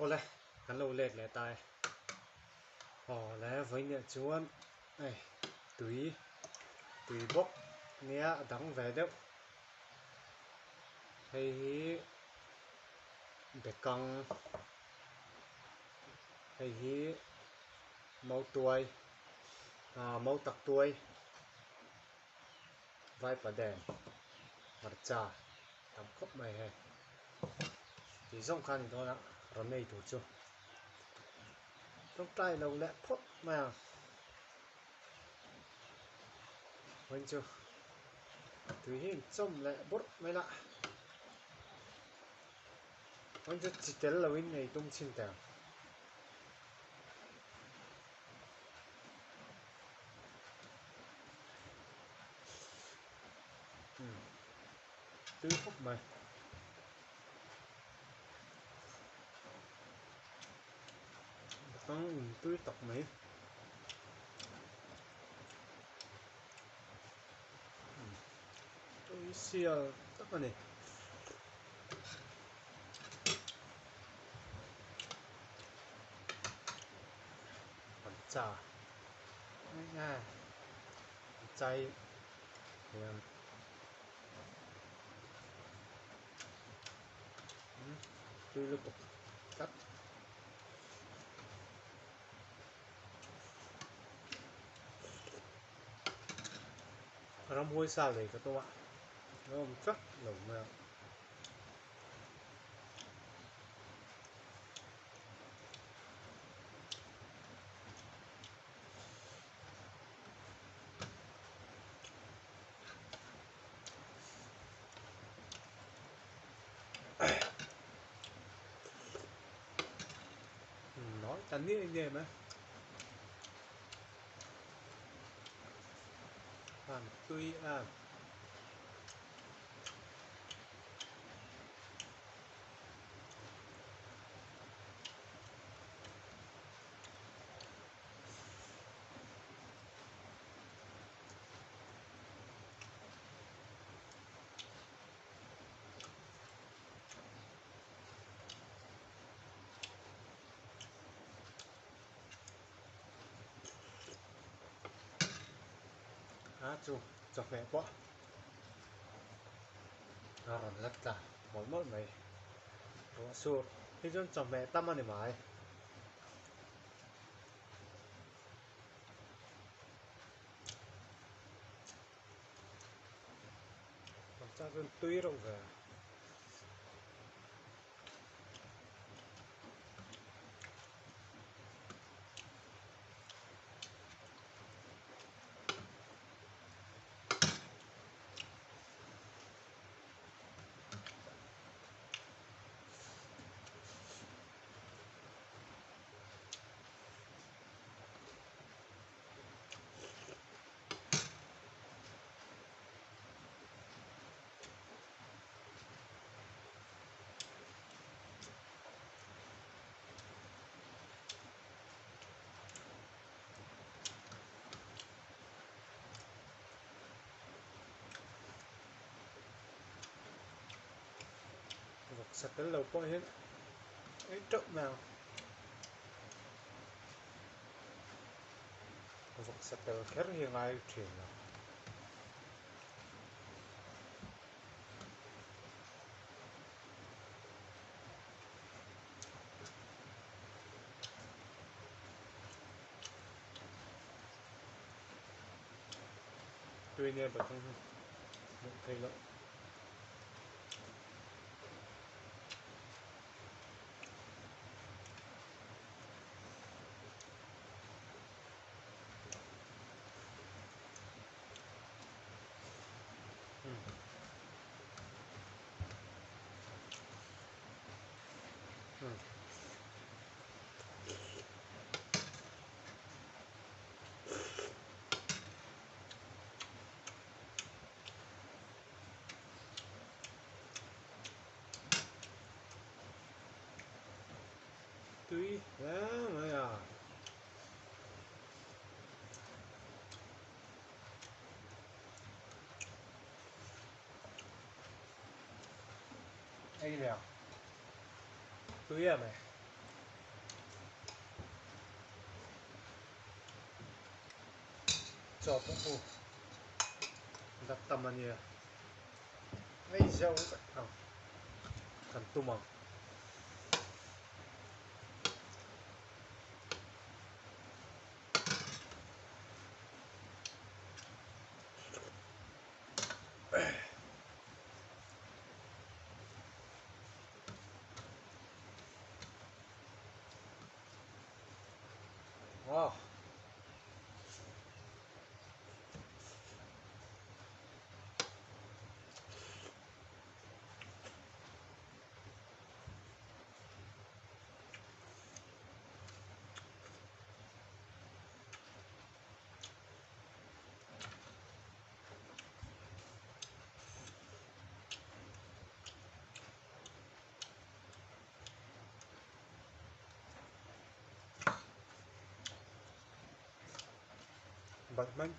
Awle, kan lo let leh ta e. Awle, vawiinah chuan hei tui, tui bawk nia a dang ve deuh. Hei hi bekang, hei hi mautuai, ah mautak tuai, vaipaden, hmarcha tam khawp mai hei. Tih zawng kha a ni dawn a, rawn nei tur chu tawngtai lo leh phawt mai ang. Vawiin chu tui hi in chawm leh bawrh mai la, vawiin chu chi tel loin ei tum chhin teh ang. Tui khawp mai. Tang in tui tak mai. Tui sial tak a ni. Hmarcha hmarcha hi hian tui lutuk tlat. Ramhuai sa lei ka tum a, a awm tlat lo mai a. Nói ta niai niai mai. Hàn tui a. A chu chawhmeh pawh a rawn la tla mawlh mawlh mai ruah sur hi chuan chawhmeh tam a ni mai. Hmarcha chuan tui reuh ve. Vawksa tel lo pawh hian ei teuh mai ang. Vawksa tel kher hi a ngai thin lo. Tui nia batang hi hmuh theih loh. Tui hle mai a. Ei leh ang. Tui em e. Chaw pawh u la tam a nia ngei zeuh vek ang kan tum ang. Wow. Batman.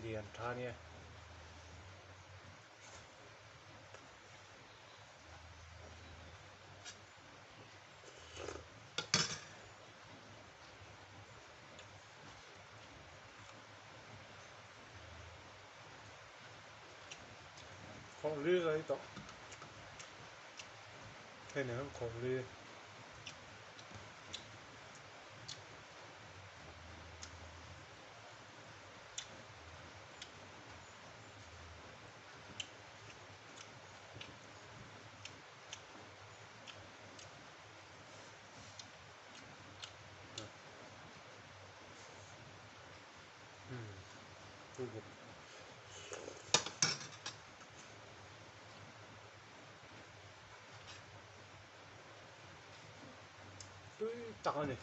Lian tha nia. Khawh li rei tawh. Hei nen hian khawh li. Tui tak a ni.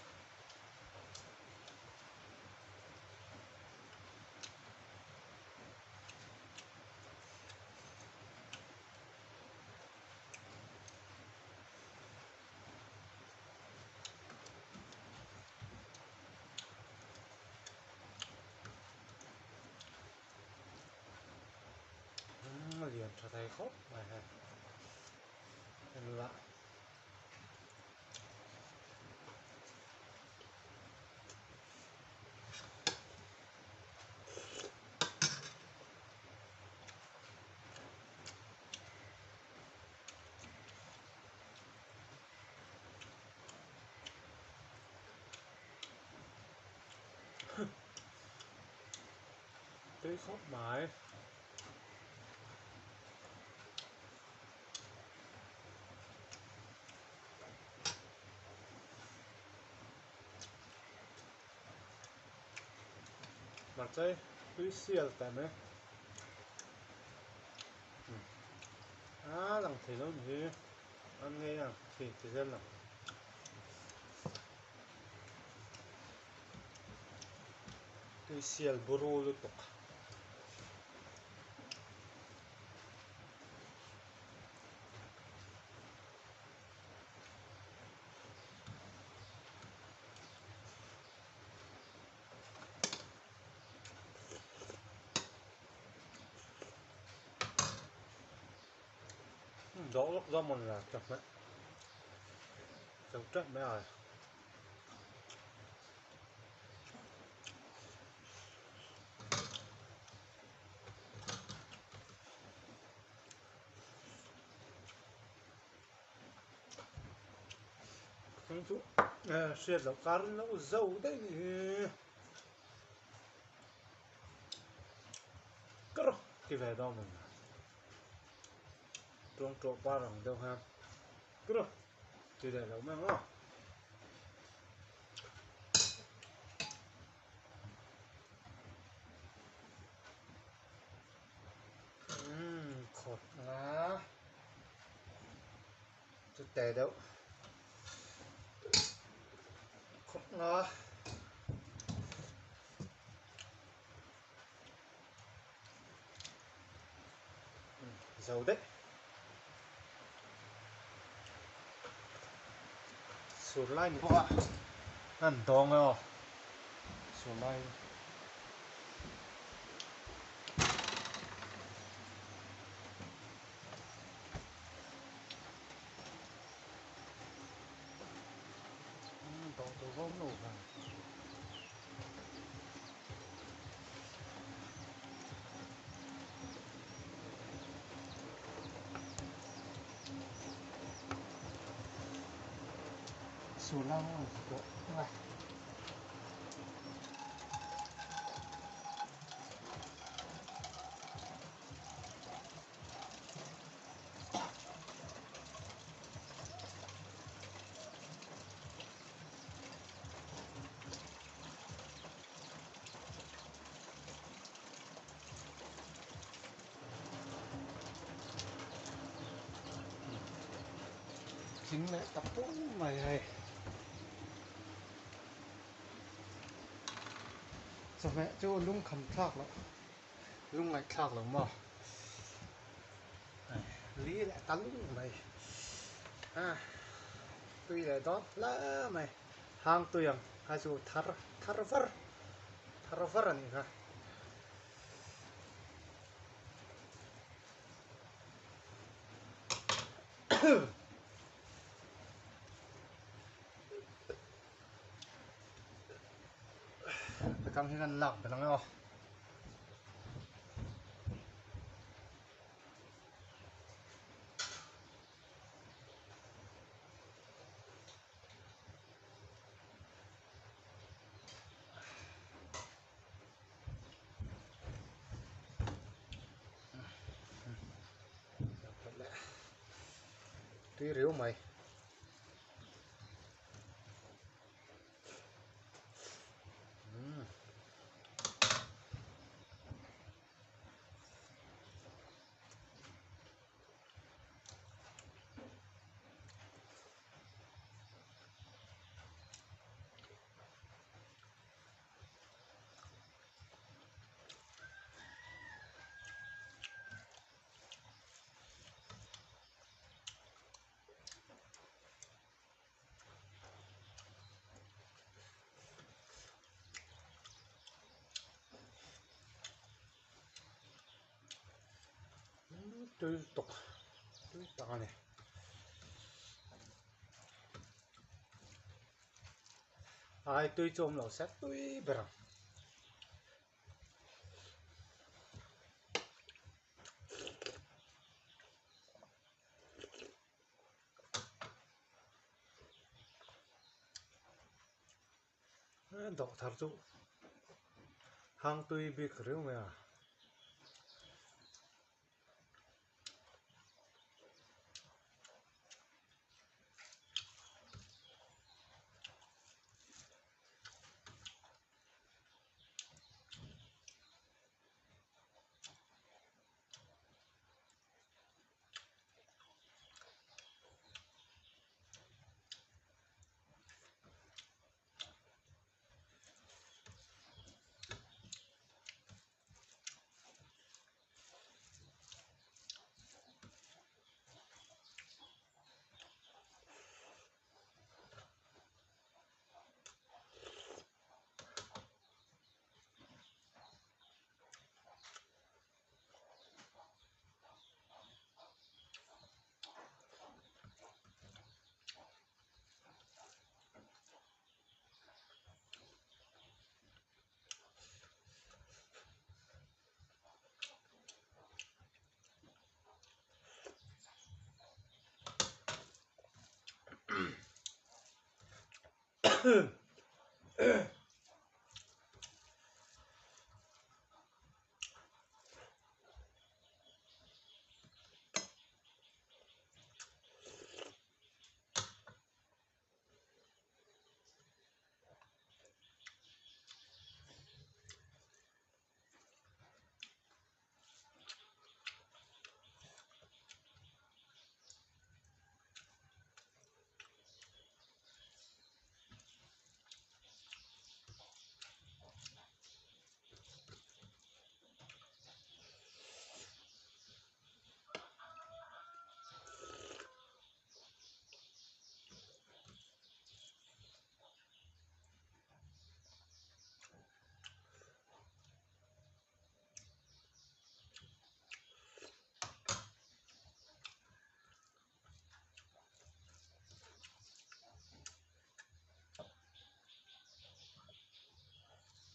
A lian tha thei khawp mai hei en la. Tui khawp mai. Mahse tui sial teh mai. A lang thei lo ni hi an ngei ang khi ti zel lo. Tui sial buru lutuk. Dawh lawk zawk mawn la chak mai zo teuh mai a. Chu hriat loh kar in lo zo daih nih hi. Ka rawh ti ve dawn ang tuang tawh par ang deuh hian ka rawh ti leh lo mai ang aw. Umm khawt nga chute deuh khawp nga. Zo daih. Sur lai ni bawk a an dawng e aw sur lai. awm lo ve. Sulang pawh a. Thing leh ta pum mai hei. Chawhmeh chu lungkham thlak loh lungngaih thlak lo maw li leh ta lung mai a tui leh dawn hle mai hang tui ang a chu thar thar var thar var a nih kha. Atang hian an lak belh ang e aw. Tui riau mai. Tui tawk tui tak a ni. Ai tui chu awm lo se tui ber ang. Dawh thar chu hang tui bik riau mai a.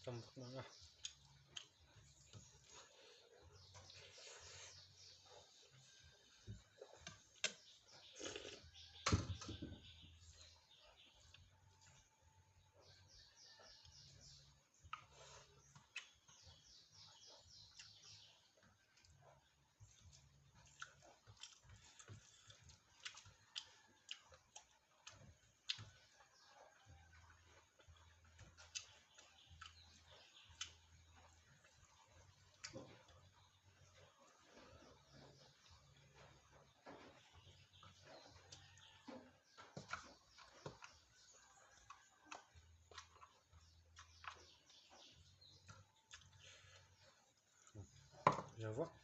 Tam vak mang a. Vak.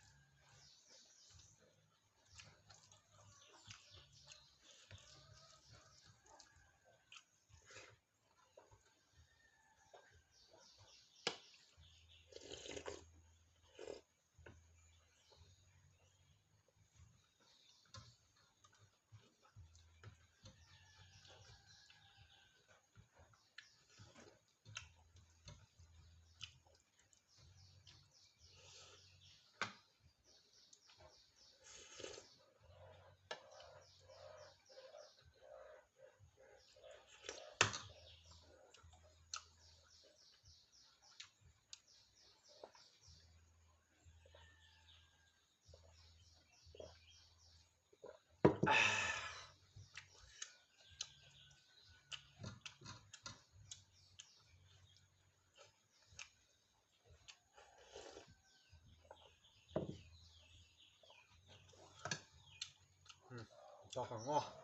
Tawk ang aw.